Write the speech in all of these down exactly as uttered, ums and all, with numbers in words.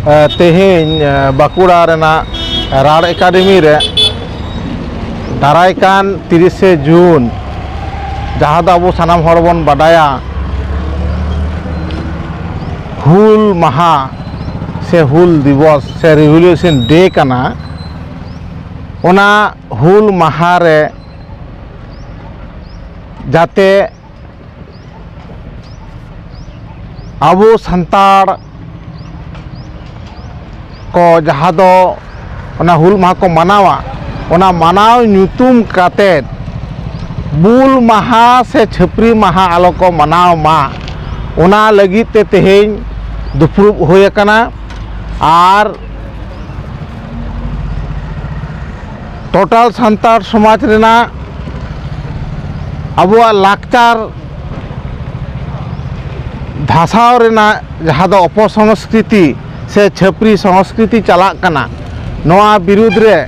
ᱛᱮᱦᱮᱧ ᱵᱟᱸᱠᱩᱲᱟ ᱨᱮᱱᱟᱜ ᱨᱟᱲ ᱮᱠᱟᱰᱮᱢᱤ ᱨᱮ ᱫᱟᱨᱟᱭ ᱠᱟᱱ ᱛᱤᱨᱤᱥᱮ ᱡᱩᱱ, ᱡᱟᱦᱟᱸ ᱫᱚ ᱟᱵᱚ ᱥᱟᱱᱟᱢ ᱦᱚᱲ ᱵᱚᱱ ᱵᱟᱰᱟᱭᱟ, ᱦᱩᱞ ᱢᱟᱦᱟ ᱥᱮ ᱦᱩᱞ ᱫᱤᱵᱚᱥ ᱥᱮ ᱨᱤᱵᱷᱚᱞᱩᱥᱚᱱ ᱰᱮ ᱠᱟᱱᱟ᱾ ᱚᱱᱟ ᱦᱩᱞ ᱢᱟᱦᱟ ᱨᱮ ᱡᱟᱛᱮ ᱟᱵᱚ ᱥᱟᱱᱛᱟᱲ ᱠᱚ ᱡᱟᱦᱟᱸ ᱫᱚ ᱚᱱᱟ ᱦᱩᱞ ᱢᱟᱦᱟ ᱠᱚ ᱢᱟᱱᱟᱣᱟ, ᱚᱱᱟ ᱢᱟᱱᱟᱣ ᱧᱩᱛᱩᱢ ᱠᱟᱛᱮᱫ ᱵᱩᱞ ᱢᱟᱦᱟ ᱥᱮ ᱪᱷᱟᱹᱯᱨᱤ ᱢᱟᱦᱟ ᱟᱞᱚ ᱠᱚ ᱢᱟᱱᱟᱣ ᱢᱟ, ᱚᱱᱟ ᱞᱟᱹᱜᱤᱫ ᱛᱮ ᱛᱮᱦᱮᱧ ᱫᱩᱯᱲᱩᱵ ᱦᱩᱭ ᱟᱠᱟᱱᱟ᱾ ᱟᱨ ᱴᱳᱴᱟᱞ ᱥᱟᱱᱛᱟᱲ ᱥᱚᱢᱟᱡᱽ ᱨᱮᱱᱟᱜ ᱟᱵᱚᱣᱟᱜ ᱞᱟᱠᱪᱟᱨ ᱫᱷᱟᱥᱟᱣ ᱨᱮᱱᱟᱜ ᱡᱟᱦᱟᱸ ᱫᱚ ᱚᱯᱚᱥᱚᱝᱥᱠᱨᱤᱛᱤ ᱥᱮ ᱪᱷᱟᱹᱯᱨᱤ ᱥᱚᱝᱥᱠᱨᱤᱛᱤ ᱪᱟᱞᱟᱜ ᱠᱟᱱᱟ, ᱱᱚᱣᱟ ᱵᱤᱨᱩᱫᱽ ᱨᱮ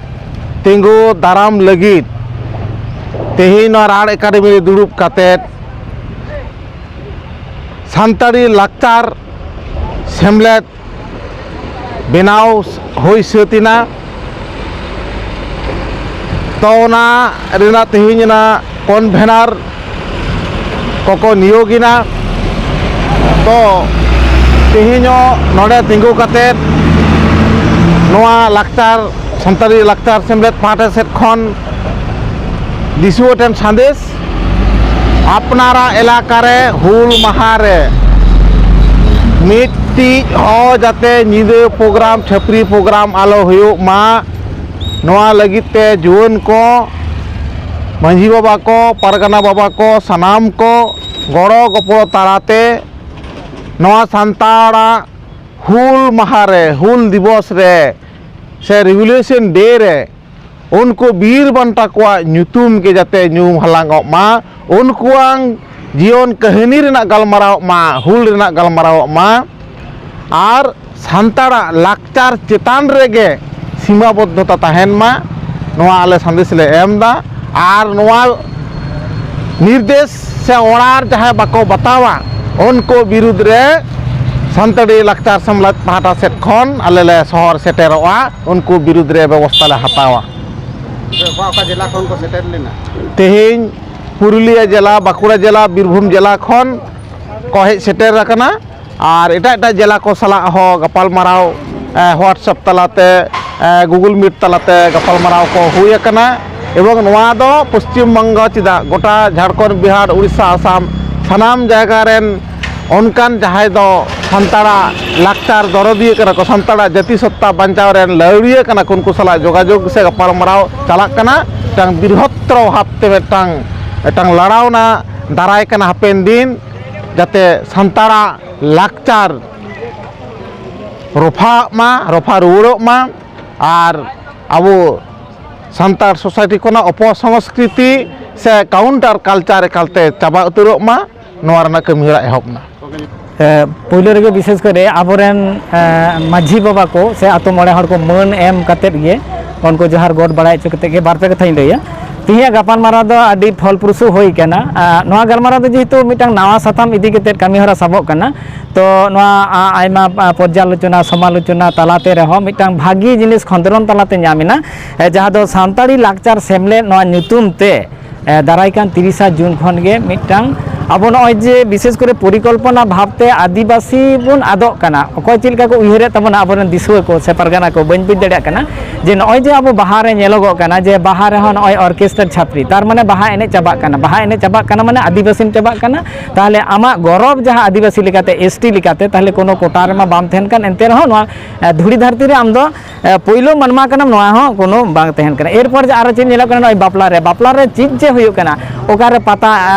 ᱛᱤᱸᱜᱩ ᱫᱟᱨᱟᱢ ᱞᱟᱹᱜᱤᱫ ᱛᱮᱦᱮᱧ ᱱᱚᱣᱟ ᱨᱟᱲ ᱮᱠᱟᱰᱮᱢᱤ ᱨᱮ ᱫᱩᱲᱩᱵ ᱠᱟᱛᱮᱫ ᱥᱟᱱᱛᱟᱲᱤ ᱞᱟᱠᱪᱟᱨ ᱥᱮᱢᱞᱮᱫ ᱵᱮᱱᱟᱣ ᱦᱩᱭ ᱥᱟᱹᱛ ᱮᱱᱟ᱾ ᱛᱚ, ᱚᱱᱟ ᱨᱮᱱᱟᱜ ᱛᱮᱦᱮᱧ ᱚᱱᱟ ᱠᱚᱱᱵᱷᱮᱱᱟᱨ ᱠᱚᱠᱚ ᱱᱤᱭᱳᱜ ᱮᱱᱟ᱾ ᱛᱚ, ᱛᱮᱦᱮᱧ ᱦᱚᱸ ᱱᱚᱰᱮ ᱛᱤᱸᱜᱩ ᱠᱟᱛᱮᱫ ᱱᱚᱣᱟ ᱞᱟᱠᱪᱟᱨ, ᱥᱟᱱᱛᱟᱲᱤ ᱞᱟᱠᱪᱟᱨ ᱥᱮᱢᱞᱮᱫ ᱯᱟᱦᱴᱟ ᱥᱮᱫ ᱠᱷᱚᱱ ᱫᱤᱥᱩᱣᱟᱹ ᱴᱷᱮᱱ ᱥᱟᱸᱫᱮᱥ, ᱟᱯᱱᱟᱨᱟᱜ ᱮᱞᱟᱠᱟ ᱨᱮ ᱦᱩᱞ ᱢᱟᱦᱟ ᱨᱮ ᱢᱤᱫᱴᱤᱡ ᱦᱚᱸ ᱡᱟᱛᱮ ᱧᱤᱫᱟᱹ ᱯᱨᱳᱜᱨᱟᱢ, ᱪᱷᱟᱹᱯᱨᱤ ᱯᱨᱳᱜᱨᱟᱢ ᱟᱞᱚ ᱦᱩᱭᱩᱜ ᱢᱟ, ᱱᱚᱣᱟ ᱞᱟᱹᱜᱤᱫ ᱛᱮ ᱡᱩᱣᱟᱹᱱ ᱠᱚ, ᱢᱟᱹᱡᱷᱤ ᱵᱟᱵᱟ ᱠᱚ, ᱯᱟᱨᱜᱟᱱᱟ ᱵᱟᱵᱟ ᱠᱚ, ᱥᱟᱱᱟᱢ ᱠᱚ ᱜᱚᱲᱚ ᱜᱚᱯᱚᱲᱚ ᱛᱟᱞᱟᱛᱮ ᱱᱚᱣᱟ ᱥᱟᱱᱛᱟᱲᱟᱜ ᱦᱩᱞ ᱢᱟᱦᱟ ᱨᱮ, ᱦᱩᱞ ᱫᱤᱵᱚᱥ ᱨᱮ ᱥᱮ ᱨᱤᱵᱷᱚᱞᱩᱥᱚᱱ ᱰᱮ ᱨᱮ ᱩᱱᱠᱩ ᱵᱤᱨ ᱵᱟᱱᱴᱟ ᱠᱚᱣᱟᱜ ᱧᱩᱛᱩᱢ ᱜᱮ ᱡᱟᱛᱮ ᱧᱩᱢ ᱦᱟᱞᱟᱝᱚᱜ ᱢᱟ, ᱩᱱᱠᱩᱣᱟᱜ ᱡᱤᱭᱚᱱ ᱠᱟᱹᱦᱱᱤ ᱨᱮᱱᱟᱜ ᱜᱟᱞᱢᱟᱨᱟᱣᱚᱜ ᱢᱟ, ᱦᱩᱞ ᱨᱮᱱᱟᱜ ᱜᱟᱞᱢᱟᱨᱟᱣᱚᱜ ᱢᱟ, ᱟᱨ ᱥᱟᱱᱛᱟᱲᱟᱜ ᱞᱟᱠᱪᱟᱨ ᱪᱮᱛᱟᱱ ᱨᱮᱜᱮ ᱥᱤᱢᱟᱵᱚᱫᱽᱫᱷᱚᱛᱟ ᱛᱟᱦᱮᱱ ᱢᱟ, ᱱᱚᱣᱟ ᱟᱞᱮ ᱥᱟᱸᱫᱮᱥ ᱞᱮ ᱮᱢ ᱮᱫᱟ᱾ ᱟᱨ ᱱᱚᱣᱟ ᱱᱤᱨᱫᱮᱥ ᱥᱮ ᱚᱰᱟᱨ ᱡᱟᱦᱟᱸᱭ ᱵᱟᱠᱚ ᱵᱟᱛᱟᱣᱟ, ᱩᱱᱠᱩ ᱵᱤᱨᱩᱫᱽ ᱨᱮ ᱥᱟᱱᱛᱟᱲᱤ ᱞᱟᱠᱪᱟᱨ ᱥᱮᱢᱞᱮᱫ ᱯᱟᱦᱴᱟ ᱥᱮᱫ ᱠᱷᱚᱱ ᱟᱞᱮ ᱞᱮ ᱥᱚᱦᱚᱨ ᱥᱮᱴᱮᱨᱚᱜᱼᱟ, ᱩᱱᱠᱩ ᱵᱤᱨᱩᱫᱽ ᱨᱮ ᱵᱮᱵᱚᱥᱛᱷᱟ ᱞᱮ ᱦᱟᱛᱟᱣᱟ᱾ ᱚᱠᱟ ᱚᱠᱟ ᱡᱮᱞᱟ ᱠᱷᱚᱱ ᱠᱚ ᱥᱮᱴᱮᱨ ᱞᱮᱱᱟ? ᱛᱮᱦᱮᱧ ᱯᱩᱨᱩᱞᱤᱭᱟᱹ ᱡᱮᱞᱟ, ᱵᱟᱸᱠᱩᱲᱟ ᱡᱮᱞᱟ, ᱵᱤᱨᱵᱷᱩᱢ ᱡᱮᱞᱟ ᱠᱷᱚᱱ ᱠᱚ ᱦᱮᱡ ᱥᱮᱴᱮᱨ ᱟᱠᱟᱱᱟ᱾ ᱟᱨ ᱮᱴᱟᱜ ᱮᱴᱟᱜ ᱡᱮᱞᱟ ᱠᱚ ᱥᱟᱞᱟᱜ ᱦᱚᱸ ᱜᱟᱯᱟᱞᱢᱟᱨᱟᱣ, ᱮ, WhatsApp ᱛᱟᱞᱟᱛᱮ, ᱮ, Google Meet ᱛᱟᱞᱟᱛᱮ ᱜᱟᱯᱟᱞᱢᱟᱨᱟᱣ ᱠᱚ ᱦᱩᱭ ᱟᱠᱟᱱᱟ᱾ ᱮᱵᱚᱝ ᱱᱚᱣᱟ ᱫᱚ ᱯᱚᱥᱪᱤᱢ ᱵᱚᱝᱜᱚ ᱪᱮᱫᱟᱜ, ᱜᱚᱴᱟ ᱡᱷᱟᱲᱠᱷᱚᱸᱰ, ᱵᱤᱦᱟᱨ, ᱩᱲᱤᱥᱥᱟ, ᱟᱥᱟᱢ, ᱥᱟᱱᱟᱢ ᱡᱟᱭᱜᱟ ᱨᱮᱱ ᱚᱱᱠᱟᱱ ᱡᱟᱦᱟᱸᱭ ᱫᱚ ᱥᱟᱱᱛᱟᱲᱟᱜ ᱞᱟᱠᱪᱟᱨ ᱫᱚᱨᱚᱫᱤᱭᱟᱹ ᱠᱟᱱᱟ ᱠᱚ, ᱥᱟᱱᱛᱟᱲᱟᱜ ᱡᱟᱹᱛᱤ ᱥᱚᱛᱛᱟ ᱵᱟᱧᱪᱟᱣ ᱨᱮᱱ ᱞᱟᱹᱣᱲᱤᱭᱟᱹ ᱠᱟᱱᱟ ᱠᱚ, ᱩᱱᱠᱩ ᱥᱟᱞᱟᱜ ᱡᱳᱜᱟᱡᱳᱜᱽ ᱥᱮ ᱜᱟᱯᱟᱞᱢᱟᱨᱟᱣ ᱪᱟᱞᱟᱜ ᱠᱟᱱᱟ᱾ ᱢᱤᱫᱴᱟᱝ ᱵᱨᱤᱦᱚᱛᱛᱚᱨ ᱵᱷᱟᱵᱽᱛᱮ ᱢᱤᱫᱴᱟᱝ, ᱢᱤᱫᱴᱟᱝ ᱞᱟᱲᱟᱣᱱᱟ ᱫᱟᱨᱟᱭ ᱠᱟᱱᱟ ᱦᱟᱯᱮᱱ ᱫᱤᱱ, ᱡᱟᱛᱮ ᱥᱟᱱᱛᱟᱲᱟᱜ ᱞᱟᱠᱪᱟᱨ ᱨᱚᱯᱷᱟᱜ ᱢᱟ, ᱨᱚᱯᱷᱟ ᱨᱩᱣᱟᱹᱲᱚᱜ ᱢᱟ, ᱟᱨ ᱟᱵᱚ ᱥᱟᱱᱛᱟᱲ ᱥᱳᱥᱟᱭᱴᱤ ᱠᱷᱚᱱᱟᱜ ᱚᱯᱚᱥᱚᱝᱥᱠᱨᱤᱛᱤ ᱥᱮ ᱠᱟᱣᱩᱱᱴᱟᱨ ᱠᱟᱞᱪᱟᱨ ᱮᱠᱟᱞᱛᱮ ᱪᱟᱵᱟ ᱩᱛᱟᱹᱨᱚᱜ ᱢᱟ, ᱱᱚᱣᱟ ᱨᱮᱱᱟᱜ ᱠᱟᱹᱢᱤᱦᱚᱨᱟ ᱮᱦᱚᱵ ᱮᱱᱟ᱾ ᱮ, ᱯᱳᱭᱞᱳ ᱨᱮᱜᱮ ᱵᱤᱥᱮᱥ ᱠᱚᱨᱮ ᱟᱵᱚᱨᱮᱱ, ᱮ, ᱢᱟᱹᱡᱷᱤ ᱵᱟᱵᱟ ᱠᱚ ᱥᱮ ᱟᱛᱳ ᱢᱚᱬᱮ ᱦᱚᱲ ᱠᱚ ᱢᱟᱹᱱ ᱮᱢ ᱠᱟᱛᱮᱫ ᱜᱮ, ᱩᱱᱠᱩ ᱡᱚᱦᱟᱨ ᱜᱚᱰ ᱵᱟᱲᱟᱭ ᱦᱚᱪᱚ ᱠᱟᱛᱮᱫ ᱜᱮ ᱵᱟᱨ ᱯᱮ ᱠᱟᱛᱷᱟᱧ ᱞᱟᱹᱭᱟ᱾ ᱛᱮᱦᱮᱧᱟᱜ ᱜᱟᱯᱟᱞᱢᱟᱨᱟᱣ ᱫᱚ ᱟᱹᱰᱤ ᱯᱷᱚᱞᱯᱨᱚᱥᱩ ᱦᱩᱭ ᱠᱟᱱᱟ᱾ ᱟ, ᱱᱚᱣᱟ ᱜᱟᱞᱢᱟᱨᱟᱣ ᱫᱚ ᱡᱮᱦᱮᱛᱩ ᱢᱤᱫᱴᱟᱝ ᱱᱟᱣᱟ ᱥᱟᱛᱟᱢ ᱤᱫᱤ ᱠᱟᱛᱮᱫ ᱠᱟᱹᱢᱤᱦᱚᱨᱟ ᱥᱟᱵᱚᱜ ᱠᱟᱱᱟ, ᱛᱚ ᱱᱚᱣᱟ, ᱟ, ᱟᱭᱢᱟ, ᱟ, ᱯᱚᱨᱡᱟᱞᱳᱪᱚᱱᱟ, ᱥᱚᱢᱟᱞᱳᱪᱚᱱᱟ ᱛᱟᱞᱟᱛᱮ ᱨᱮᱦᱚᱸ ᱢᱤᱫᱴᱟᱝ ᱵᱷᱟᱹᱜᱤ ᱡᱤᱱᱤᱥ ᱠᱷᱚᱸᱫᱽᱨᱚᱱ ᱛᱟᱞᱟᱛᱮ ᱧᱟᱢ ᱮᱱᱟ, ᱮ, ᱡᱟᱦᱟᱸ ᱫᱚ ᱥᱟᱱᱛᱟᱲᱤ ᱞᱟᱠᱪᱟᱨ ᱥᱮᱢᱞᱮᱫ ᱱᱚᱣᱟ ᱧᱩᱛᱩᱢ ᱛᱮ, ᱮ, ᱫᱟᱨᱟᱭ ᱠᱟᱱ ᱛᱤᱨᱤᱥᱟ ᱡᱩᱱ ᱠᱷᱚᱱ ᱜᱮ ᱢᱤᱫᱴᱟᱝ ᱟᱵᱚ ᱱᱚᱜᱼᱚᱭ ᱡᱮ ᱵᱤᱥᱮᱥ ᱠᱚᱨᱮ ᱯᱚᱨᱤᱠᱚᱞᱯᱚᱱᱟ ᱵᱷᱟᱵᱽᱛᱮ ᱟᱹᱫᱤᱵᱟᱹᱥᱤ ᱵᱚᱱ ᱟᱫᱚᱜ ᱠᱟᱱᱟ, ᱚᱠᱚᱭ ᱪᱮᱫ ᱞᱮᱠᱟ ᱠᱚ ᱩᱭᱦᱟᱹᱨᱮᱫ ᱛᱟᱵᱚᱱᱟ ᱟᱵᱚᱨᱮᱱ ᱫᱤᱥᱩᱣᱟᱹ ᱠᱚ ᱥᱮ ᱯᱟᱨᱜᱟᱱᱟ ᱠᱚ, ᱵᱟᱹᱧ ᱵᱩᱡᱽ ᱫᱟᱲᱮᱭᱟᱜ ᱠᱟᱱᱟ ᱡᱮ ᱱᱚᱜᱼᱚᱭ ᱡᱮ ᱟᱵᱚ ᱵᱟᱦᱟ ᱨᱮ ᱧᱮᱞᱚᱜᱚᱜ ᱠᱟᱱᱟ ᱡᱮ ᱵᱟᱦᱟ ᱨᱮᱦᱚᱸ ᱱᱚᱜᱼᱚᱭ ᱚᱨᱠᱮᱥᱴᱟᱨ ᱪᱷᱟᱯᱨᱤ, ᱛᱟᱨ ᱢᱟᱱᱮ ᱵᱟᱦᱟ ᱮᱱᱮᱡ ᱪᱟᱵᱟᱜ ᱠᱟᱱᱟ, ᱵᱟᱦᱟ ᱮᱱᱮᱡ ᱪᱟᱵᱟᱜ ᱠᱟᱱᱟ ᱢᱟᱱᱮ ᱟᱹᱫᱤᱵᱟᱹᱥᱤᱢ ᱪᱟᱵᱟᱜ ᱠᱟᱱᱟ᱾ ᱛᱟᱦᱚᱞᱮ ᱟᱢᱟᱜ ᱜᱚᱨᱚᱵᱽ ᱡᱟᱦᱟᱸ ᱟᱹᱫᱤᱵᱟᱹᱥᱤ ᱞᱮᱠᱟᱛᱮ, ᱮᱥ ᱴᱤ ᱞᱮᱠᱟᱛᱮ, ᱛᱟᱦᱚᱞᱮ ᱠᱳᱱᱳ ᱠᱳᱴᱟ ᱨᱮᱢᱟ ᱵᱟᱢ ᱛᱟᱦᱮᱱ ᱠᱟᱱ, ᱮᱱᱛᱮ ᱨᱮᱦᱚᱸ ᱱᱚᱣᱟ, ᱮ, ᱫᱷᱩᱲᱤ ᱫᱷᱟᱹᱨᱛᱤ ᱨᱮ ᱟᱢ ᱫᱚ ᱮ, ᱯᱳᱭᱞᱳ ᱢᱟᱱᱣᱟ ᱠᱟᱱᱟᱢ, ᱱᱚᱣᱟ ᱦᱚᱸ ᱠᱳᱱᱳ ᱵᱟᱝ ᱛᱟᱦᱮᱱ ᱠᱟᱱᱟ᱾ ᱮᱨᱯᱚᱨ ᱡᱮ ᱟᱨᱚ ᱪᱮᱫ ᱧᱮᱞᱚᱜ ᱠᱟᱱᱟ, ᱱᱚᱜᱼᱚᱭ ᱵᱟᱯᱞᱟ ᱨᱮ, ᱵᱟᱯᱞᱟ ᱨᱮ ᱪᱮᱫ ᱪᱮᱫ ᱦᱩᱭᱩᱜ ᱠᱟᱱᱟ, ᱚᱠᱟᱨᱮ ᱯᱟᱛᱟ,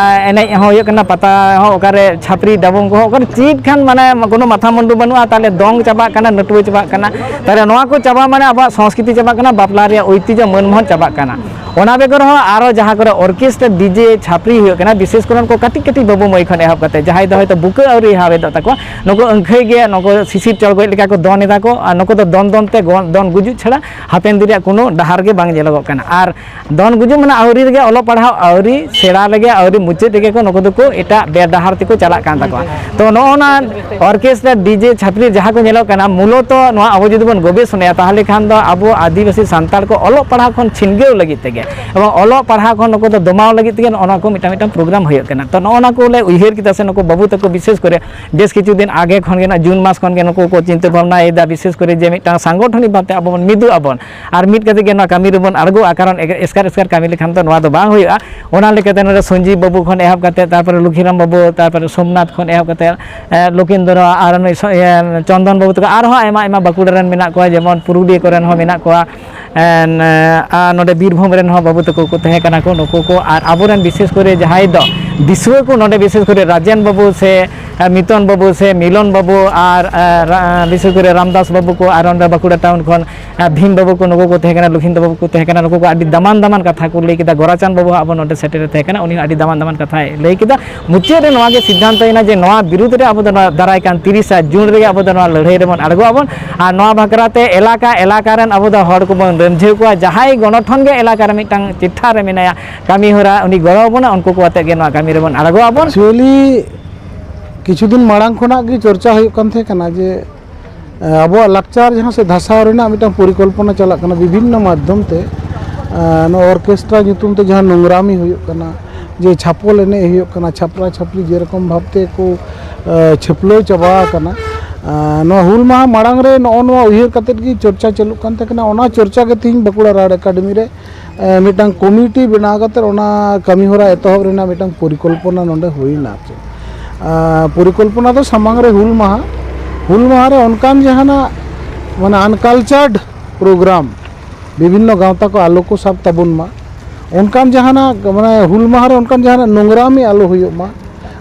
ᱮ, ᱮᱱᱮᱡ ᱦᱚᱸ ᱦᱩᱭᱩᱜ ᱠᱟᱱᱟ, ᱯᱟᱛᱟ ᱦᱚᱸ, ᱚᱠᱟᱨᱮ ᱪᱷᱟᱯᱨᱤ ᱰᱟᱵᱩᱝ ᱠᱚᱦᱚᱸ, ᱚᱠᱟᱨᱮ ᱪᱮᱫ ᱠᱷᱟᱱ ᱢᱟᱱᱮ ᱠᱳᱱᱳ ᱢᱟᱛᱷᱟ ᱢᱩᱱᱰᱩ ᱵᱟᱹᱱᱩᱜᱼᱟ, ᱛᱟᱦᱚᱞᱮ ᱫᱚᱝ ᱪᱟᱵᱟᱜ ᱠᱟᱱᱟ, ᱱᱟᱹᱴᱩᱣᱟᱹ ᱪᱟᱵᱟᱜ ᱠᱟᱱᱟ, ᱛᱟᱦᱚᱞᱮ ᱱᱚᱣᱟ ᱠᱚ ᱪᱟᱵᱟ ᱢᱟᱱᱮ ᱟᱵᱚᱣᱟᱜ ᱥᱚᱝᱥᱠᱨᱤᱛᱤ ᱪᱟᱵᱟᱜ ᱠᱟᱱᱟ, ᱵᱟᱯᱞᱟ ᱨᱮᱭᱟᱜ ᱳᱭᱛᱤᱡᱚ ᱢᱟᱹᱱ ᱢᱚᱦᱚᱛ ᱪᱟᱵᱟᱜ ᱠᱟᱱᱟ᱾ ᱚᱱᱟ ᱵᱮᱜᱚᱨ ᱦᱚᱸ ᱟᱨᱚ ᱡᱟᱦᱟᱸ ᱠᱚᱨᱮ ᱚᱨᱠᱮᱥᱴᱨᱟ, ᱰᱤᱡᱮ, ᱪᱷᱟᱯᱨᱤ ᱦᱩᱭᱩᱜ ᱠᱟᱱᱟ, ᱵᱤᱥᱮᱥ ᱠᱚᱨᱮ ᱩᱱᱠᱩ ᱠᱟᱹᱴᱤᱡ ᱠᱟᱹᱴᱤᱡ ᱵᱟᱹᱵᱩ ᱢᱟᱹᱭ ᱠᱷᱚᱱ ᱮᱦᱚᱵ ᱠᱟᱛᱮ ᱡᱟᱦᱟᱸᱭ ᱫᱚ ᱦᱚᱭᱛᱳ ᱵᱩᱠᱟᱹ ᱟᱹᱣᱨᱤ ᱦᱟᱣᱮᱫᱚᱜ ᱛᱟᱠᱚᱣᱟ, ᱱᱩᱠᱩ ᱟᱹᱝᱠᱷᱟᱹᱭ ᱜᱮ ᱱᱩᱠᱩ ᱥᱤᱥᱤᱨ ᱪᱚᱲᱜᱚᱡ ᱞᱮᱠᱟ ᱠᱚ ᱫᱚᱱ ᱮᱫᱟ ᱠᱚ, ᱟᱨ ᱱᱩᱠᱩ ᱫᱚ ᱫᱚᱱ ᱫᱚᱱ ᱛᱮ ᱜᱚ-, ᱫᱚᱱ ᱜᱩᱡᱩᱜ ᱪᱷᱟᱲᱟ ᱦᱟᱯᱮᱱ ᱫᱤᱱ ᱨᱮᱭᱟᱜ ᱠᱳᱱᱳ ᱰᱟᱦᱟᱨ ᱜᱮ ᱵᱟᱝ ᱧᱮᱞᱚᱜᱚᱜ ᱠᱟᱱᱟ᱾ ᱟᱨ ᱫᱚᱱ ᱜᱩᱡᱩᱜ ᱢᱟᱱᱮ ᱟᱹᱣᱨᱤ ᱨᱮᱜᱮ ᱚᱞᱚᱜ ᱯᱟᱲᱦᱟᱣ ᱟᱹᱣᱨᱤ ᱥᱮᱬᱟ ᱞᱮᱜᱮ, ᱟᱹᱣᱨᱤ ᱢᱩᱪᱟᱹᱫ ᱨᱮᱜᱮ ᱠᱚ ᱱᱩᱠᱩ ᱫᱚᱠᱚ ᱮᱴᱟᱜ ᱵᱮᱰᱟᱦᱟᱨ ᱛᱮᱠᱚ ᱪᱟᱞᱟᱜ ᱠᱟᱱ ᱛᱟᱠᱚᱣᱟ᱾ ᱛᱚ ᱱᱚᱜᱼᱚ ᱱᱟ ᱚᱨᱠᱮᱥᱴᱨᱟ, ᱰᱤᱡᱮ, ᱪᱷᱟᱯᱨᱤ ᱡᱟᱦᱟᱸ ᱠᱚ ᱧᱮᱞᱚᱜ ᱠᱟᱱᱟ, ᱢᱩᱞᱚᱛᱚ ᱱᱚᱣᱟ ᱟᱵᱚ ᱡᱩᱫᱤ ᱵᱚᱱ ᱜᱚᱵᱮᱥᱚᱱᱟᱭᱟ, ᱛᱟᱦᱚᱞᱮ ᱠᱷᱟᱱ ᱫᱚ ᱟᱵᱚ ᱟᱹᱫᱤᱵᱟᱹᱥᱤ ᱥᱟᱱᱛᱟᱲ ᱠᱚ ᱚᱞᱚᱜ ᱯᱟᱲᱦᱟᱣ ᱠᱷᱚᱱ ᱪᱷᱤᱱᱜᱟᱹᱣ ᱞᱟᱹᱜᱤᱫ ᱛᱮᱜᱮ ᱮᱵᱚᱝ ᱚᱞᱚᱜ ᱯᱟᱲᱦᱟᱣ ᱠᱷᱚᱱ ᱱᱩᱠᱩ ᱫᱚ ᱫᱚᱢᱟᱣ ᱞᱟᱹᱜᱤᱫ ᱛᱮᱜᱮ ᱱᱚᱜᱼᱚ ᱱᱚᱣᱟ ᱠᱚ ᱢᱤᱫᱴᱟᱝ ᱢᱤᱫᱴᱟᱝ ᱯᱨᱳᱜᱨᱟᱢ ᱦᱩᱭᱩᱜ ᱠᱟᱱᱟ᱾ ᱛᱚ ᱱᱚᱜᱼᱚ ᱱᱚᱣᱟ ᱠᱚ ᱞᱮ ᱩᱭᱦᱟᱹᱨ ᱠᱮᱫᱟ, ᱥᱮ ᱱᱩᱠᱩ ᱵᱟᱹᱵᱩ ᱛᱟᱠᱚ ᱵᱤᱥᱮᱥ ᱠᱚᱨᱮ ᱵᱮᱥ ᱠᱤᱪᱷᱩ ᱫᱤᱱ ᱟᱜᱮ ᱠᱷᱚᱱ ᱜᱮ ᱱᱟᱜ ᱡᱩᱱ ᱢᱟᱥ ᱠᱷᱚᱱ ᱜᱮ ᱱᱩᱠᱩ ᱠᱚ ᱪᱤᱱᱛᱟᱹ ᱵᱷᱟᱵᱽᱱᱟᱭᱮᱫᱟ, ᱵᱤᱥᱮᱥ ᱠᱚᱨᱮ ᱡᱮ ᱢᱤᱫᱴᱟᱝ ᱥᱟᱝᱜᱚᱴᱷᱚᱱᱤᱠ ᱵᱷᱟᱵᱽᱛᱮ ᱟᱵᱚ ᱵᱚᱱ ᱢᱤᱫᱚᱜ ᱟᱵᱚᱱ ᱟᱨ ᱢᱤᱫ ᱠᱟᱛᱮ ᱜᱮ ᱱᱚᱣᱟ ᱠᱟᱹᱢᱤ ᱨᱮᱵᱚᱱ ᱟᱬᱜᱚᱜᱼᱟ᱾ ᱠᱟᱨᱚᱱ ᱮᱥᱠᱟᱨ ᱮᱥᱠᱟᱨ ᱠᱟᱹᱢᱤ ᱞᱮᱠᱷᱟᱱ ᱫᱚ ᱱᱚᱣᱟ ᱫᱚ ᱵᱟᱝ ᱦᱩᱭᱩᱜᱼᱟ᱾ ᱚᱱᱟ ᱞᱮᱠᱟᱛᱮ ᱱᱚᱰᱮ ᱥᱚᱧᱡᱤᱵ ᱵᱟᱹᱵᱩ ᱠᱷᱚᱱ ᱮᱦᱚᱵ ᱠᱟᱛᱮ, ᱛᱟᱨᱯᱚᱨᱮ ᱞᱩᱠᱷᱤᱨᱟᱢ ᱵᱟᱹᱵᱩ, ᱛᱟᱨᱯᱚᱨᱮ ᱥᱳᱢᱱᱟᱛᱷ ᱠᱷᱚᱱ ᱮᱦᱚᱵ ᱠᱟᱛᱮ, ᱮ, ᱞᱚᱠᱤᱱᱫᱨᱚ ᱟᱨ ᱱᱩᱭ ᱥᱚ-, ᱤᱭᱟᱹ, ᱪᱚᱱᱫᱚᱱ ᱵᱟᱹᱵᱩ ᱛᱟᱠᱚ, ᱟᱨᱦᱚᱸ ᱟᱭᱢᱟ ᱟᱭᱢᱟ ᱵᱟᱸᱠᱩᱲᱟ ᱨᱮᱱ ᱢᱮᱱᱟᱜ ᱠᱚᱣᱟ, ᱡᱮᱢᱚᱱ ᱯᱩᱨᱩᱞᱤᱭᱟᱹ ᱠᱚᱨᱮᱱ ᱦᱚᱸ ᱢᱮᱱᱟᱜ ᱠᱚᱣᱟ, ᱮᱱ, ᱮ, ᱟᱨ ᱱᱚᱰᱮ ᱵᱤᱨᱵᱷᱩᱢ ᱨᱮᱱ ᱦᱚᱸ ᱵᱟᱹᱵᱩ ᱛᱟᱠᱚ ᱠᱚ ᱛᱟᱦᱮᱸ ᱠᱟᱱᱟ ᱠᱚ᱾ ᱱᱩᱠᱩ ᱠᱚ ᱟᱨ ᱟᱵᱚᱨᱮᱱ ᱵᱤᱥᱮᱥ ᱠᱚᱨᱮ ᱡᱟᱦᱟᱸᱭ ᱫᱚ ᱫᱤᱥᱩᱣᱟᱹ ᱠᱚ, ᱱᱚᱰᱮ ᱵᱤᱥᱮᱥ ᱠᱚᱨᱮ ᱨᱟᱡᱮᱱ ᱵᱟᱹᱵᱩ ᱥᱮ, ᱮ, ᱢᱤᱛᱚᱱ ᱵᱟᱹᱵᱩ ᱥᱮ ᱢᱤᱞᱚᱱ ᱵᱟᱹᱵᱩ ᱟᱨ, ᱮ, ᱨᱟ-, ᱵᱤᱥᱮᱥ ᱠᱚᱨᱮ ᱨᱟᱢᱫᱟᱥ ᱵᱟᱹᱵᱩ ᱠᱚ, ᱟᱨ ᱚᱸᱰᱮ ᱵᱟᱸᱠᱩᱲᱟ ᱴᱟᱣᱩᱱ ᱠᱷᱚᱱ ᱟᱨ ᱵᱷᱤᱢ ᱵᱟᱹᱵᱩ ᱠᱚ ᱱᱩᱠᱩ ᱠᱚ ᱛᱟᱦᱮᱸ ᱠᱟᱱᱟ, ᱞᱚᱠᱷᱤᱱᱫᱚ ᱵᱟᱹᱵᱩ ᱠᱚ ᱛᱟᱦᱮᱸ ᱠᱟᱱᱟ, ᱱᱩᱠᱩ ᱠᱚ ᱟᱹᱰᱤ ᱫᱟᱢᱟᱱ ᱫᱟᱢᱟᱱ ᱠᱟᱛᱷᱟ ᱠᱚ ᱞᱟᱹᱭ ᱠᱮᱫᱟ᱾ ᱜᱳᱨᱟᱪᱟᱸᱫᱽ ᱵᱟᱹᱵᱩ ᱦᱚᱸ ᱟᱵᱚ ᱱᱚᱰᱮ ᱥᱮᱴᱮᱨ ᱮ ᱛᱟᱦᱮᱸ ᱠᱟᱱᱟ, ᱩᱱᱤ ᱦᱚᱸ ᱟᱹᱰᱤ ᱫᱟᱢᱟᱱ ᱫᱟᱢᱟᱱ ᱠᱟᱛᱷᱟᱭ ᱞᱟᱹᱭ ᱠᱮᱫᱟ᱾ ᱢᱩᱪᱟᱹᱫ ᱨᱮ ᱱᱚᱣᱟ ᱜᱮ ᱥᱤᱫᱽᱫᱷᱟᱱᱛᱚ ᱮᱱᱟ ᱡᱮ ᱱᱚᱣᱟ ᱵᱤᱨᱩᱫᱽ ᱨᱮ ᱟᱵᱚ ᱫᱚ ᱱᱚᱣᱟ ᱫᱟᱨᱟᱭ ᱠᱟᱱ ᱛᱤᱨᱤᱥᱟ ᱡᱩᱱ ᱨᱮᱜᱮ ᱟᱵᱚ ᱫᱚ ᱱᱚᱣᱟ ᱞᱟᱹᱲᱦᱟᱹᱭ ᱨᱮᱵᱚᱱ ᱟᱬᱜᱚ ᱟᱵᱚᱱ, ᱟᱨ ᱱᱚᱣᱟ ᱵᱟᱠᱷᱨᱟ ᱛᱮ ᱮᱞᱟᱠᱟ ᱮᱞᱟᱠᱟ ᱨᱮᱱ ᱟᱵᱚ ᱫᱚ ᱦᱚᱲ ᱠᱚᱵᱚᱱ ᱨᱤᱢᱡᱷᱟᱹᱣ ᱠᱚᱣᱟ, ᱡᱟᱦᱟᱸᱭ ᱜᱚᱱᱚᱴᱷᱚᱱ ᱜᱮ ᱮᱞᱟᱠᱟ ᱨᱮ ᱢᱤᱫᱴᱟᱝ ᱪᱤᱴᱷᱟ ᱨᱮ ᱢᱮᱱᱟᱭᱟ, ᱠᱟᱹᱢᱤ ᱦᱚᱨᱟ ᱩᱱᱤ ᱜᱚᱲᱚ ᱟᱵᱚᱱᱟ, ᱩᱱᱠᱩ ᱠᱚ ᱟᱛᱮ ᱜᱮ ᱱᱚᱣᱟ ᱠᱟᱹᱢᱤ ᱨᱮᱵᱚᱱ ᱟᱬᱜᱚ ᱟᱵᱚᱱ᱾ ᱮᱠᱪᱩᱭᱮᱞᱤ ᱠᱤᱪᱷᱩ ᱫᱤᱱ ᱢᱟᱲᱟᱝ ᱠᱷᱚᱱᱟᱜ ᱜᱮ ᱪᱚᱨᱪᱟ ᱦᱩᱭᱩᱜ ᱠᱟᱱ ᱛᱟᱦᱮᱸ ᱠᱟᱱᱟ ᱡᱮ ᱟᱵᱚᱣᱟᱜ ᱞᱟᱠᱪᱟᱨ ᱡᱟᱦᱟᱸ ᱥᱮ ᱫᱷᱟᱥᱟᱣ ᱨᱮᱱᱟᱜ ᱢᱤᱫᱴᱟᱝ ᱯᱚᱨᱤᱠᱚᱞᱯᱚᱱᱟ ᱪᱟᱞᱟᱜ ᱠᱟᱱᱟ ᱵᱤᱵᱷᱤᱱᱱᱚ ᱢᱟᱫᱽᱫᱷᱚᱢ ᱛᱮ᱾ ᱟᱸ, ᱱᱚᱣᱟ ᱚᱨᱠᱮᱥᱴᱨᱟ ᱧᱩᱛᱩᱢ ᱛᱮ ᱡᱟᱦᱟᱸ ᱱᱚᱝᱨᱟᱢᱤ ᱦᱩᱭᱩᱜ ᱠᱟᱱᱟ, ᱡᱮ ᱪᱷᱟᱯᱚᱞ ᱮᱱᱮᱡ ᱦᱩᱭᱩᱜ ᱠᱟᱱᱟ, ᱪᱷᱟᱯᱨᱟ ᱪᱷᱟᱯᱨᱤ ᱡᱮᱨᱚᱠᱚᱢ ᱵᱷᱟᱵᱽᱛᱮ ᱠᱚ, ᱟᱸ, ᱪᱷᱟᱹᱯᱞᱟᱹᱣ ᱪᱟᱵᱟ ᱟᱠᱟᱱᱟ᱾ ᱟᱸ, ᱱᱚᱣᱟ ᱦᱩᱞ ᱢᱟᱦᱟ ᱢᱟᱲᱟᱝ ᱨᱮ ᱱᱚᱜᱼᱚ ᱱᱚᱣᱟ ᱩᱭᱦᱟᱹᱨ ᱠᱟᱛᱮᱫ ᱜᱮ ᱪᱚᱨᱪᱟ ᱪᱟᱹᱞᱩᱜ ᱠᱟᱱ ᱛᱟᱦᱮᱸ ᱠᱟᱱᱟ᱾ ᱚᱱᱟ ᱪᱚᱨᱪᱟ ᱜᱮ ᱛᱮᱦᱮᱧ ᱵᱟᱸᱠᱩᱲᱟ ᱨᱟᱲ ᱮᱠᱟᱰᱮᱢᱤ ᱨᱮ ᱮ, ᱢᱤᱫᱴᱟᱝ ᱠᱚᱢᱤᱴᱤ ᱵᱮᱱᱟᱣ ᱠᱟᱛᱮ ᱚᱱᱟ ᱠᱟᱹᱢᱤ ᱦᱚᱨᱟ ᱮᱛᱚᱦᱚᱵ ᱨᱮᱱᱟᱜ ᱢᱤᱫᱴᱟᱝ ᱯᱚᱨᱤᱠᱚᱞᱯᱚᱱᱟ ᱱᱚᱰᱮ ᱦᱩᱭᱱᱟ ᱟᱨ ᱪᱮᱫ᱾ ᱟᱨ ᱯᱚᱨᱤᱠᱚᱞᱯᱚᱱᱟ ᱫᱚ ᱥᱟᱢᱟᱝ ᱨᱮ ᱦᱩᱞ ᱢᱟᱦᱟ, ᱦᱩᱞ ᱢᱟᱦᱟ ᱨᱮ ᱚᱱᱠᱟᱱ ᱡᱟᱦᱟᱱᱟᱜ ᱢᱟᱱᱮ uncultured program ᱵᱤᱵᱷᱤᱱᱱᱚ ᱜᱟᱶᱛᱟ ᱠᱚ ᱟᱞᱚ ᱠᱚ ᱥᱟᱵ ᱛᱟᱵᱚᱱ ᱢᱟ, ᱚᱱᱠᱟᱱ ᱡᱟᱦᱟᱱᱟᱜ ᱢᱟᱱᱮ ᱦᱩᱞ ᱢᱟᱦᱟ ᱨᱮ ᱚᱱᱠᱟᱱ ᱡᱟᱦᱟᱱᱟᱜ ᱱᱚᱝᱨᱟᱢᱤ ᱟᱞᱚ ᱦᱩᱭᱩᱜ ᱢᱟ,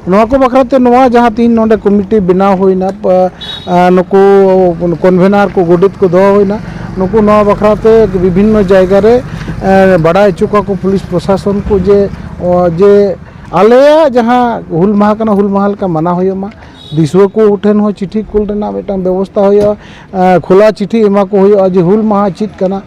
ᱱᱚᱣᱟ ᱠᱚ ᱵᱟᱠᱷᱨᱟ ᱛᱮ ᱱᱚᱣᱟ ᱡᱟᱦᱟᱸ ᱛᱤᱦᱤᱧ ᱱᱚᱰᱮ ᱠᱚᱢᱤᱴᱤ ᱵᱮᱱᱟᱣ ᱦᱩᱭᱱᱟ, ᱯᱟ-, ᱟ, ᱱᱩᱠᱩ ᱠᱚᱱᱵᱷᱮᱱᱟᱨ ᱠᱚ, ᱜᱚᱰᱮᱛ ᱠᱚ ᱫᱚᱦᱚ ᱦᱩᱭᱱᱟ, ᱱᱩᱠᱩ ᱱᱚᱣᱟ ᱵᱟᱠᱷᱨᱟ ᱛᱮ ᱵᱤᱵᱷᱤᱱᱱᱚ ᱡᱟᱭᱜᱟ ᱨᱮ, ᱮ, ᱵᱟᱰᱟᱭ ᱦᱚᱪᱚ ᱠᱚᱣᱟ ᱠᱚ ᱯᱩᱞᱤᱥ ᱯᱨᱚᱥᱟᱥᱚᱱ ᱠᱚ ᱡᱮ, ᱚ, ᱡᱮ ᱟᱞᱮᱭᱟᱜ ᱡᱟᱦᱟᱸ ᱦᱩᱞ ᱢᱟᱦᱟ ᱠᱟᱱᱟ, ᱦᱩᱞ ᱢᱟᱦᱟ ᱞᱮᱠᱟ ᱢᱟᱱᱟᱣ ᱦᱩᱭᱩᱜ ᱢᱟ᱾ ᱫᱤᱥᱩᱣᱟᱹ ᱠᱚ ᱴᱷᱮᱱ ᱦᱚᱸ ᱪᱤᱴᱷᱤ ᱠᱩᱞ ᱨᱮᱱᱟᱜ ᱢᱤᱫᱴᱟᱝ ᱵᱮᱵᱚᱥᱛᱷᱟ ᱦᱩᱭᱩᱜᱼᱟ, ᱮ, ᱠᱷᱩᱞᱟ ᱪᱤᱴᱷᱤ ᱮᱢᱟ ᱠᱚ ᱦᱩᱭᱩᱜᱼᱟ ᱡᱮ ᱦᱩᱞ ᱢᱟᱦᱟ ᱪᱮᱫ ᱠᱟᱱᱟ,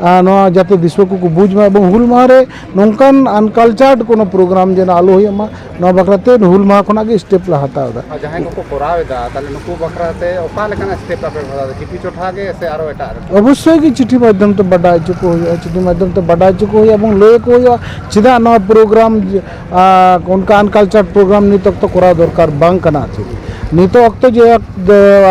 ᱟᱨ ᱱᱚᱣᱟ ᱡᱟᱛᱮ ᱫᱤᱥᱩᱣᱟᱹ ᱠᱚᱠᱚ ᱵᱩᱡᱽ ᱢᱟ, ᱮᱵᱚᱝ ᱦᱩᱞ ᱢᱟᱦᱟ ᱨᱮ ᱱᱚᱝᱠᱟᱱ uncultured ᱠᱳᱱᱳ program ᱡᱮᱱᱚ ᱟᱞᱚ ᱦᱩᱭᱩᱜ ᱢᱟ, ᱱᱚᱣᱟ ᱵᱟᱠᱷᱨᱟ ᱛᱮ ᱦᱩᱞ ᱢᱟᱦᱟ ᱠᱷᱚᱱᱟᱜ ᱜᱮ step ᱞᱮ ᱦᱟᱛᱟᱣ ᱮᱫᱟ᱾ ᱟᱨ ᱡᱟᱦᱟᱸᱭ ᱠᱚᱠᱚ ᱠᱚᱨᱟᱣ ᱮᱫᱟ, ᱛᱟᱦᱞᱮ ᱱᱩᱠᱩ ᱵᱟᱠᱷᱨᱟ ᱛᱮ ᱚᱠᱟ ᱞᱮᱠᱟᱱᱟᱜ step ᱟᱯᱮ ᱯᱮ ᱦᱟᱛᱟᱣ ᱮᱫᱟ? ᱪᱤᱴᱷᱤ ᱪᱚᱴᱷᱟ ᱜᱮ ᱥᱮ ᱟᱨᱚ ᱮᱴᱟᱜ ᱨᱮ? ᱚᱵᱚᱥᱥᱳᱭ ᱜᱮ ᱪᱤᱴᱷᱤ ᱢᱟᱫᱽᱫᱷᱚᱢ ᱛᱮ ᱵᱟᱰᱟᱭ ᱦᱚᱪᱚ ᱠᱚ ᱦᱩᱭᱩᱜᱼᱟ, ᱪᱤᱴᱷᱤ ᱢᱟᱫᱽᱫᱷᱚᱢ ᱛᱮ ᱵᱟᱰᱟᱭ ᱦᱚᱪᱚ ᱠᱚ ᱦᱩᱭᱩᱜᱼᱟ ᱮᱵᱚᱝ ᱞᱟᱹᱭ ᱟᱠᱚ ᱦᱩᱭᱩᱜᱼᱟ ᱪᱮᱫᱟᱜ ᱱᱚᱣᱟ program, ᱟᱨ ᱚᱱᱠᱟ uncultured program ᱱᱤᱛ ᱚᱠᱛᱚ ᱠᱚᱨᱟᱣ ᱫᱚᱨᱠᱟᱨ ᱵᱟᱝ ᱠᱟᱱᱟ᱾ ᱪᱮᱫ ᱱᱤᱛᱚᱜ ᱚᱠᱛᱚ ᱡᱮ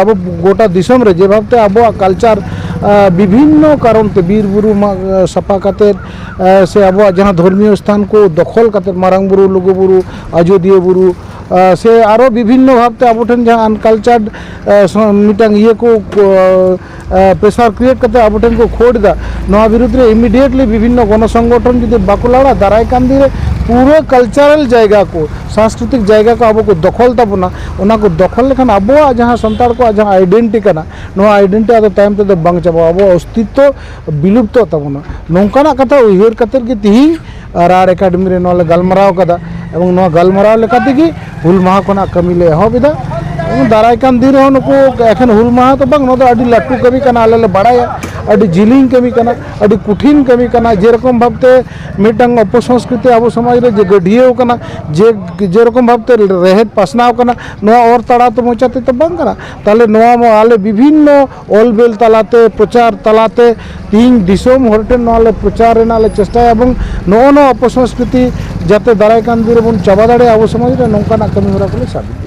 ᱟᱵᱚ ᱜᱚᱴᱟ ᱫᱤᱥᱚᱢ ᱨᱮ ᱡᱮ ᱵᱷᱟᱵᱛᱮ ᱟᱵᱚᱣᱟᱜ culture, ᱟᱨ, ᱵᱤᱵᱷᱤᱱᱱᱚ ᱠᱟᱨᱚᱱ ᱛᱮ ᱵᱤᱨ ᱵᱩᱨᱩ ᱢᱟᱜ, ᱥᱟᱯᱷᱟ ᱠᱟᱛᱮᱫ, ᱟᱨ, ᱥᱮ ᱟᱵᱚᱣᱟᱜ ᱡᱟᱦᱟᱸ ᱫᱷᱚᱨᱢᱤᱭᱚ ᱥᱛᱷᱟᱱ ᱠᱚ ᱫᱚᱠᱷᱚᱞ ᱠᱟᱛᱮᱫ, ᱢᱟᱨᱟᱝ ᱵᱩᱨᱩ, ᱞᱩᱜᱩ ᱵᱩᱨᱩ, ᱟᱡᱳᱫᱤᱭᱟᱹ ᱵᱩᱨᱩ, ᱟᱨ, ᱥᱮ ᱟᱨᱚ ᱵᱤᱵᱷᱤᱱᱱᱚ ᱵᱷᱟᱵᱛᱮ ᱟᱵᱚ ᱴᱷᱮᱱ ᱡᱟᱦᱟᱸ uncultured, ᱟᱨ, ᱥᱚ-, ᱢᱤᱫᱴᱟᱝ ᱤᱭᱟᱹ ᱠᱚ, ᱠᱚ, ᱟᱨ, pressure create ᱠᱟᱛᱮ ᱟᱵᱚ ᱴᱷᱮᱱ ᱠᱚ ᱠᱷᱳᱲ ᱮᱫᱟ, ᱱᱚᱣᱟ ᱵᱤᱨᱩᱫᱽ ᱨᱮ immediately ᱵᱤᱵᱷᱤᱱᱱᱚ ᱜᱚᱱᱚ ᱥᱚᱝᱜᱚᱴᱷᱚᱱ ᱡᱩᱫᱤ ᱵᱟᱠᱚ ᱞᱟᱲᱟ, ᱫᱟᱨᱟᱭ ᱠᱟᱱ ᱫᱤᱱ ᱨᱮ ᱯᱩᱨᱟᱹ cultural ᱡᱟᱭᱜᱟ ᱠᱚ, ᱥᱟᱝᱥᱠᱨᱤᱛᱤᱠ ᱡᱟᱭᱜᱟ ᱠᱚ ᱟᱵᱚ ᱠᱚ ᱫᱚᱠᱷᱚᱞ ᱛᱟᱵᱚᱱᱟ, ᱚᱱᱟ ᱠᱚ ᱫᱚᱠᱷᱚᱞ ᱞᱮᱠᱷᱟᱱ ᱟᱵᱚᱣᱟᱜ ᱡᱟᱦᱟᱸ ᱥᱟᱱᱛᱟᱲ ᱠᱚᱣᱟᱜ ᱡᱟᱦᱟᱸ identity ᱠᱟᱱᱟ, ᱱᱚᱣᱟ identity ᱟᱫᱚ ᱛᱟᱭᱚᱢ ᱛᱮᱫᱚ ᱵᱟᱝ ᱪᱟᱵᱟᱜᱼᱟ, ᱟᱵᱚᱣᱟᱜ ᱚᱥᱛᱤᱛᱛᱚ ᱵᱤᱞᱩᱯᱛᱚᱜ ᱛᱟᱵᱚᱱᱟ᱾ ᱱᱚᱝᱠᱟᱱᱟᱜ ᱠᱟᱛᱷᱟ ᱩᱭᱦᱟᱹᱨ ᱠᱟᱛᱮᱫ ᱜᱮ ᱛᱤᱦᱤᱧ ᱨᱟᱲ ᱮᱠᱟᱰᱮᱢᱤ ᱨᱮ ᱱᱚᱣᱟ ᱞᱮ ᱜᱟᱞᱢᱟᱨᱟᱣ ᱠᱟᱫᱟ, ᱮᱵᱚᱝ ᱱᱚᱣᱟ ᱜᱟᱞᱢᱟᱨᱟᱣ ᱞᱮᱠᱟ ᱛᱮᱜᱮ ᱦᱩᱞ ᱢᱟᱦᱟ ᱠᱷᱚᱱᱟᱜ ᱠᱟᱹᱢᱤ ᱞᱮ ᱮᱦᱚᱵ ᱮᱫᱟ᱾ ᱮᱵᱚᱝ ᱫᱟᱨᱟᱭ ᱠᱟᱱ ᱫᱤᱱ ᱨᱮᱦᱚᱸ ᱱᱩᱠᱩ ᱮᱠᱷᱮᱱ ᱦᱩᱞ ᱢᱟᱦᱟ ᱫᱚ ᱵᱟᱝ, ᱱᱚᱣᱟ ᱫᱚ ᱟᱹᱰᱤ ᱞᱟᱹᱴᱩ ᱠᱟᱹᱢᱤ ᱠᱟᱱᱟ, ᱟᱞᱮ ᱞᱮ ᱵᱟᱲᱟᱭᱟ, ᱟᱹᱰᱤ ᱡᱤᱞᱤᱧ ᱠᱟᱹᱢᱤ ᱠᱟᱱᱟ, ᱟᱹᱰᱤ ᱠᱚᱴᱷᱤᱱ ᱠᱟᱹᱢᱤ ᱠᱟᱱᱟ᱾ ᱡᱮᱨᱚᱠᱚᱢ ᱵᱷᱟᱵᱛᱮ ᱢᱤᱫᱴᱟᱝ ᱚᱯᱚᱥᱚᱝᱥᱠᱨᱤᱛᱤ ᱟᱵᱚ ᱥᱚᱢᱟᱡᱽ ᱨᱮ ᱡᱮ ᱜᱟᱹᱰᱷᱭᱟᱹᱣ ᱠᱟᱱᱟ, ᱡᱮ ᱡᱮᱨᱚᱠᱚᱢ ᱵᱷᱟᱵᱛᱮ ᱨᱮᱦᱮᱫ ᱯᱟᱥᱱᱟᱣ ᱠᱟᱱᱟ, ᱱᱚᱣᱟ ᱚᱨ ᱛᱟᱲᱟ ᱛᱚ ᱢᱚᱪᱟ ᱛᱮᱫᱚ ᱵᱟᱝ ᱠᱟᱱᱟ᱾ ᱛᱟᱦᱞᱮ ᱱᱚᱣᱟ ᱢᱟ ᱟᱞᱮ ᱵᱤᱵᱷᱤᱱᱱᱚ ᱚᱞ ᱵᱮᱞ ᱛᱟᱞᱟᱛᱮ, ᱯᱨᱚᱪᱟᱨ ᱛᱟᱞᱟᱛᱮ ᱛᱤᱦᱤᱧ ᱫᱤᱥᱚᱢ ᱦᱚᱲ ᱴᱷᱮᱱ ᱱᱚᱣᱟ ᱞᱮ ᱯᱨᱚᱪᱟᱨ ᱨᱮᱱᱟᱜ ᱞᱮ ᱪᱮᱥᱴᱟᱭᱟ ᱮᱵᱚᱝ ᱱᱚᱜᱼᱚ ᱱᱚᱣᱟ ᱚᱯᱚᱥᱚᱝᱥᱠᱨᱤᱛᱤ ᱡᱟᱛᱮ ᱫᱟᱨᱟᱭ ᱠᱟᱱ ᱫᱤᱱ ᱨᱮᱵᱚᱱ ᱪᱟᱵᱟ ᱫᱟᱲᱮᱭᱟᱜᱼᱟ ᱟᱵᱚ ᱥᱚᱢᱟᱡᱽ ᱨᱮ, ᱱᱚᱝᱠᱟᱱᱟᱜ ᱠᱟᱹᱢᱤ ᱦᱚᱨᱟ ᱠᱚᱞᱮ ᱥᱟᱵ ᱤᱫᱤᱭᱟ᱾